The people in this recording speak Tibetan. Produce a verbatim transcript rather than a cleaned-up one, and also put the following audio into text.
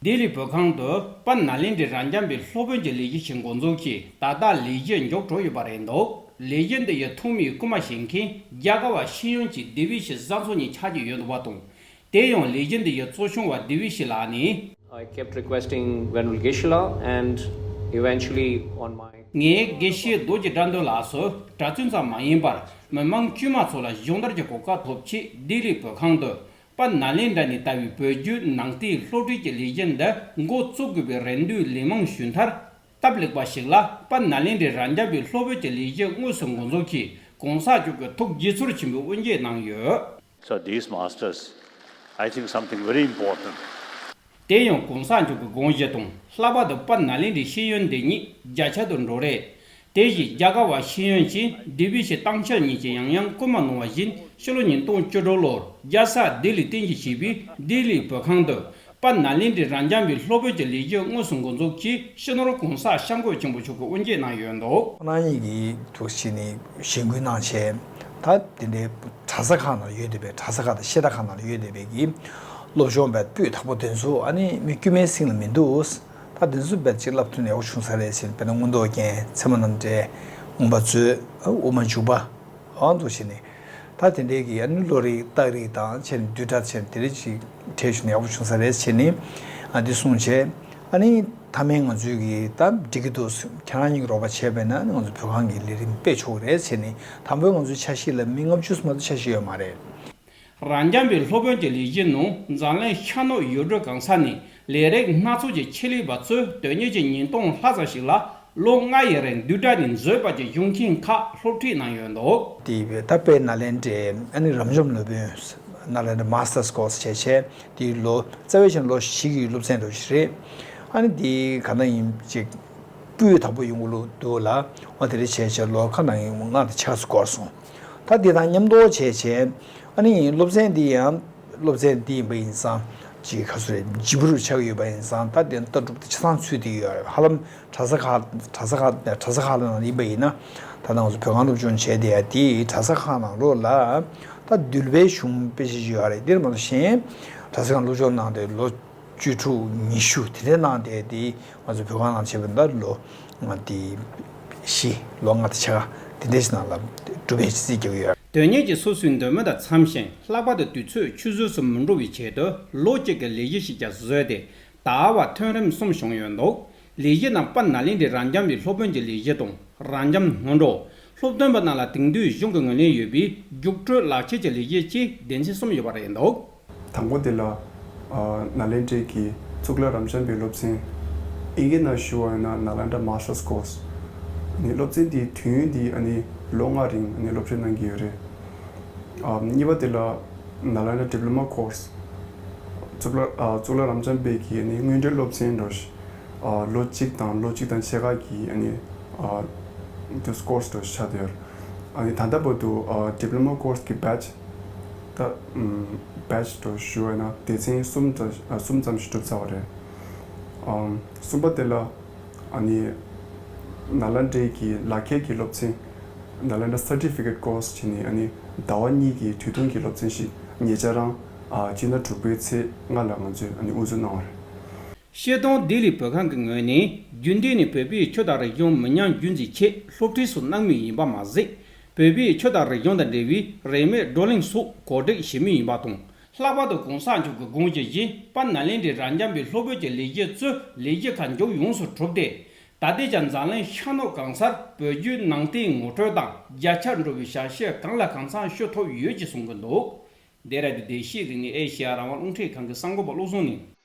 ལྡི་ལི་བོད་ཁང་དུ་དཔལ་ནཱ་ལེནྡྲའི་རབ་འབྱམས་པའི་སློབ་དཔོན་གྱི་ལས་གཞི་ཞིག་འགོ་འཛུགས་ཀྱིས་ད་ལྟ་ལས་གཞི་མཇུག་འགྲོ་ཡོད་པ་རེད་འདུག་ལས་གཞི་འདི་ཡི་ཐོག་མའི་སྐུལ་མ་བྱེད་མཁན་རྒྱ་གར་བ་ཤེས་ཡོན་གྱི་ལྡེ་བི་ཤི་བཟའ་ཚང་གཉིས་ཆགས་ཀྱི་ཡོད་འདུག་པ་དང་། དེ་ཡང་ལས་གཞི་འདི་ཡི་གཙོ་སྐྱོང་བ་ལྡེ་བི་ཤི་ལགས་ནས། I kept requesting Venerable Geshe-la and eventually on my ངས་དགེ་བཤེས་རྡོ་རྗེ་དགྲ་འདུལ་ལགས་སུ་གྲྭ་བཙུན་ཙམ་མ་ཡིན་པར་མི་མང་དཀྱུས་མ་ཚོ་ལ་སྦྱོང་བརྡར་གྱི་གོ་སྐབས་ཐོབ་ཆེད་ལྡི་ལི་བོད་ཁང་དུ་དཔལ་ནཱ་ལེནྡྲ་ནས་དར་བའི་བོད་བརྒྱུད་ནང་བསྟན་སློབ་ཁྲིད་ཀྱི་ལས་གཞི་འདི་འགོ་བཙུགས་དགོས་པའི་རེ་འདུན་ལན་མང་ཞུས་མཐར། སྟབས་ལེགས་པ་ཞིག་ལ་དཔལ་ནཱ་ལེནྡྲའི་རབ་འབྱམས་པའི་སློབ་དཔོན་གྱི་ལས་གཞི་དངོས་སུ་འགོ་འཛུགས་ཀྱིས་གོང་ས་མཆོག་གི་ཐུགས་དགྱེས་ཚོར་ཆེན་པོས་དབུ་འབྱེད་གནང་ཡོད། So these masters, I think something very important. དེ་ཡང་གོང་ས་མཆོག་གི་དགོངས་གཞི་དང་ལྷག་པར་དུ་དཔལ་ནཱ་ལེནྡྲའི་ཤེས་ཡོན་འདི་ཉིད་རྒྱ་ཁྱབ་ཏུ་འགྲོ་རེས། དེ་བཞིན་རྒྱ་གར་བ་ཤེས་ཡོན་ཅན་ལྡེ་བི་ཤི་སྟངས་འཆར་གཉིས་ཀྱིས་ཡང་ཡང་སྐུལ་མ་གནང་བ་བཞིན་ཕྱི་ལོ་ཉིས་སྟོང་བཅུ་དྲུག་ལོར་རྒྱལ་ས་ལྡི་ལིར་རྟེན་གཞི་བྱས་པའི་ལྡི་ལི་བོད་ཁང་དུ་དཔལ་ནཱ་ལེནྡྲའི་རབ་འབྱམས་པའི་སློབ་དཔོན་གྱི་ལས་གཞི་དངོས་སུ་འགོ་འཛུགས་ཀྱིས་སྤྱི་ནོར་གོང་ས་སྐྱབས་མགོན་ཆེན་པོ་མཆོག་གིས་དབུ་འབྱེད་གནང་ཡོད་འདུག་ཁོང་རྣམ་གཉིས་ཀྱིས་ཐུགས་ཆེ་ནས་གཞེན་སྐུལ་གནང་བྱས། ད་དེ་འདྲའི་གྲྭ་ས་ཁག་ནང་ཡོད་བསྡད་པའི་གྲྭ་ས་ཁག་དང་བཤད་གྲྭ་ཁག་ནང་ཡོད་བསྡད་པའི་གི་སློབ་སྦྱོང་བའི་སྤུས་དག་པོ་དེ་ཚོ་ཨ་ནི་མི་དཀྱུས་མའི་སེམས་ལ་མི་འདུག་ད་དེ་ཚོ་བས་ཅིག་བསླབ་ཐུབ་ན་ཡག་པོ་བྱུང་ས་རེད་ཟེར། དཔེར་ན་མངོན་རྟོགས་རྒྱན་ཚད་མ་རྣམ་འགྲེལ་མངོན་པ་མཛོད་དབུ་མ་འཇུག་པ། ཨང་དུ་བྱས་ནས། ད་དེ་འདྲའི་གི་ཨ་ནི་བློ་རིག་རྟགས་རིགས་དང་བྱས་ནས་བསྡུས་གྲྭ་བྱས་ནས་དེ་རིགས་ཅིག་ཁྲལ་ཞུ་ན་ཡག་པོ་བྱུང་ས་རེད་བྱས་ནས། ཨ་འདི་གསུངས་བྱས། ཨ་ནི་མཐའ་མའི་ང་ཚོའི་གི་ད་འགྲིག་གི་འདུག་ཁྱེད་རང་གཉིས་ཀྱི་རོགས་པ་བྱས་པས་ན་ཨ་ནི་ང་ཚོ་བོད་ཁང་གི་ལས་རིམ་སྤེལ་ཆོག་གི་རེད་བྱས་ནས། དང་པོའི་ང་ཚོའི་འཆར་གཞི་ལ་མི་ལྔ་བཅུ་མ་གཏོགས་འཆར་གཞི་ཡོད་མ་རེད། རབ་འབྱམས་པའི་སློབ་དཔོན་གྱི་ལས་གཞི་ནང་འཛམ་གླིང་ཤར་ནུབ་ཡུལ་གྲུ་གང་ས་ནས་ལས་རིགས་སྣ་ཚོགས་ཀྱི་ཆེད་ལས་པ་ཚོས་དོན་གཉེར་གྱི་ཉིས་སྟོང་ལྷག་ཙམ་ཞིག་ལ་ལོ་ལྔ་ཡི་རིང་བསྡུས་གྲྭ་ནས་བཟོས་པ་གྱི་གཞུང་ཆེན་ཁག་སློབ་ཁྲིད་གནང་ཡོད་འདུག་དེ་བས་ད་དཔལ་ནཱ་ལེནྡྲའི་ཨ་ནི་རབ་འབྱམས་སློབ་དཔོན་ནཱ་ལེནྡྲ་མཱ་སི་ཊར་སི་ཀོར་སི་བྱས་བྱས་དེའི་ལོ་རྩ་བའི་ཆ་ནས་ལོ་བཞི་གི་སློབ་ཚན་འདྲ་ཞིག་རེད། ཨ་ནི་དེ་ག་འདྲ་ཡིན་ཅིག་སྤུས་དག་པོ་ཡོང་གི་ལུགས་འདུག་ལ། འོ་དེ་འདྲ་བྱས་བྱས་ལོ་ཁ་ནང་ཡིན་ལྔ་དང་ཕྱེད་ཀ་ཙམ་འགོར་སོང་། ད་དེ་དང་མཉམ་དུ་བྱས་བྱས་ཨ་ནི་སློབ་ཚན་འདི་ཡང་སློབ་ཚན་འདི་ཡིན་པ་ཡིན་ཙང་ཅིག་ག་ཚོད་རེད། ལྗིད་པོ་རུ་ཆགས་ཀྱི་ཡོད་པ་ཡིན་ཙང་ད་དེ་ལྟ་གྲུབ་དེ་ཆ་ཚང་ཚུད་བསྡད་ཀྱི་ཡོད་རེད། ཧ་ལམ་གྲྭ་ས་ཁག་གྲྭ་ས་ཁག་གྲྭ་ས་ཁག་ནང་ཡིན་པ་ཡིན་ན། ད་ལྟ་ང་ཚོ་བོད་ཁང་སློབ་སྦྱོང་བྱས་བསྡད་ཡ་དེ་གྲྭ་ས་ཁག་ནང་ལོགས་ལ་ད་འདུལ་བའི་གཞུང་དཔེ་ཆ་ཞིག་ཡོད་རེད། འདིར་མ་གཏོགས་གཞན་གྲྭ་ས་ཁག་སློབ་སྦྱོང་གནང་སྟེ་ལོ་བཅུ་དྲུག་ཉི་ཤུ་དེ་འདྲའི་ནང་དེ་དེ་ང་ཚོ་བོད་ཁང་ནང་བྱས་པ་འདྲ་ལོ་ང་དེ་བཞི་ལོ་ལྔ་དང་ཕྱེད་ཀ་དེ་འདྲའི་ཞིག་ནང་ལ་གྲུབ་པའི་རྩིས་རྒྱག་གི་ཡོད། དོན་གཉེར་གྱི་སོ་སོའི་འདོད་མོས་དང་འཚམ་ཞིང་ལྷག་པར་དུ་དུས་ཚོད་ཆུད་ཟོས་སུ་མི་འགྲོ་བའི་ཆེད་དུ་ལོ་གཅིག་གི་ལས་གཞི་ཞིག་ཀྱང་བཟོས་ཏེ། ད་བར་ཐོན་རིམ་གསུམ་བྱུང་ཡོད་འདུག་ལས་གཞི་ནང་དཔལ་ནཱ་ལེནྡྲའི་རབ་འབྱམས་པའི་སློབ་དཔོན་གྱི་ལས་གཞི་དང་རབ་འབྱམས་སྔོན་འགྲོ། སློབ་སྟོན་པ་རྣམས་ལ་དེང་དུས་གཞུང་གི་ངོས་ལེན་ཡོད་པའི་རྒྱུགས་སྤྲོད་ལག་ཁྱེར་གྱི་ལས་གཞི་བཅས་སྡེ་ཚན་གསུམ་ཡོད་པ་རེད་འདུག་དང་པོ་དེ་ལ་ཨ་ནཱ་ལེནྡྲའི་གི་གཙུག་ལག་རབ་འབྱམས་པའི་སློབ་ཚན། ཨིན་སྐད་ནང་ཞུ་བ་ཡིན་ན་Nalanda Masters Course ནི་སློབ་ཚན་དེའི་དུས་ཡུན་དེ་ཨ་ནི་ལོ་ལྔ་རིང་ཨ་ནི་སློབ་ཁྲིད་གནང་གི་ཡོད་རེད། ཨ་གཉིས་པ་དེ་ལ་Nalanda Diploma Course གཙུག་ལག་ཨ་གཙུག་ལག་རབ་འབྱམས་པའི་གི་ཨ་ནི་དངོས་འབྲེལ་སློབ་ཚན་འདྲ་ཞིག་ཨ་ལོ་གཅིག་དང་ལོ་གཅིག་དང་ཕྱེད་ཀ་གི་ཨ་ནི་ཨ་དུ་course འདྲ་ཞིག་ཆགས་བསྡད་ཡོད། ཨ་ནི་ད་ལྟ་བར་དུ་ཨ་Diploma Course གི་batch ད་ཨམ་batch འདྲ་ཞུ་བ་ན་སྡེ་ཚན་གསུམ་ཙམ་ཨ་གསུམ་ཙམ་ཞིག་གྲུབ་ཚར་བ་རེད། ཨམ་གསུམ་པ་དེ་ལ་ཨ་ནི་ནཱ་ལེནྡྲའི་གི་ལག་ཁྱེར་གྱི་སློབ་ཚན་Nalanda Certificate Course བྱས་ནས་ཨ་ནི་ཟླ་བ་གཉིས་ཀྱི་དུས་ཐུང་གི་སློབ་ཚན་ཞིག་ཉེ་ཆར་རང་ཨ་སྤྱི་ཟླ་དྲུག་པའི་ཚེས་ལྔ་ལ་ང་ཚོས་ཨ་ནི་དབུ་འཛུགས་གནང་བ་རེད། ཤེས་དོན་ལྡི་ལི་བོད་ཁང་གི་ངོས་ནས་རྒྱུན་ལྡན་ནས་བོད་པའི་ཆོས་དང་རིག་གཞུང་མི་ཉམས་རྒྱུན་འཛིན་ཆེད་སློབ་ཁྲིད་སོགས་གནང་མུས་ཡིན་པ་མ་ཟད། བོད་པའི་ཆོས་དང་རིག་གཞུང་དང་འབྲེལ་བའི་རིན་མེད་བགྲོ་གླེང་སོགས་གོ་སྒྲིག་བྱེད་མུས་ཡིན་པ་དང་། ལྷག་པར་དུ་གོང་ས་མཆོག་གི་དགོངས་གཞི་བཞིན་དཔལ་ནཱ་ལེནྡྲའི་རབ་འབྱམས་པའི་སློབ་དཔོན་གྱི་ལས་གཞི་གཙོས་ལས་གཞི་ཁག་མཇུག་ཡོངས་སུ་གྲུབ་སྟེ། ད་ལྟའི་ཆར་འཛམ་གླིང་ཤར་ནུབ་གང་སར་བོད་བརྒྱུད་ནང་བསྟན་ངོ་སྤྲོད་དང་རྒྱ་ཆེར་འགྲོ་བའི་ཞབས་ཞུ་གང་ལ་གང་འཚམ་ཞུ་ཐུབ་ཡོད་ཅེས་གསུང་གི་འདུག་འདི་ར་དུ་བདེ་སྐྱིད་རིག་གནས་ཨེ་ཤེ་ཡ་རང་དབང་རླུང་འཕྲིན་ཁང་གི་གསར་འགོད་པ་བློ་བཟང་ནས།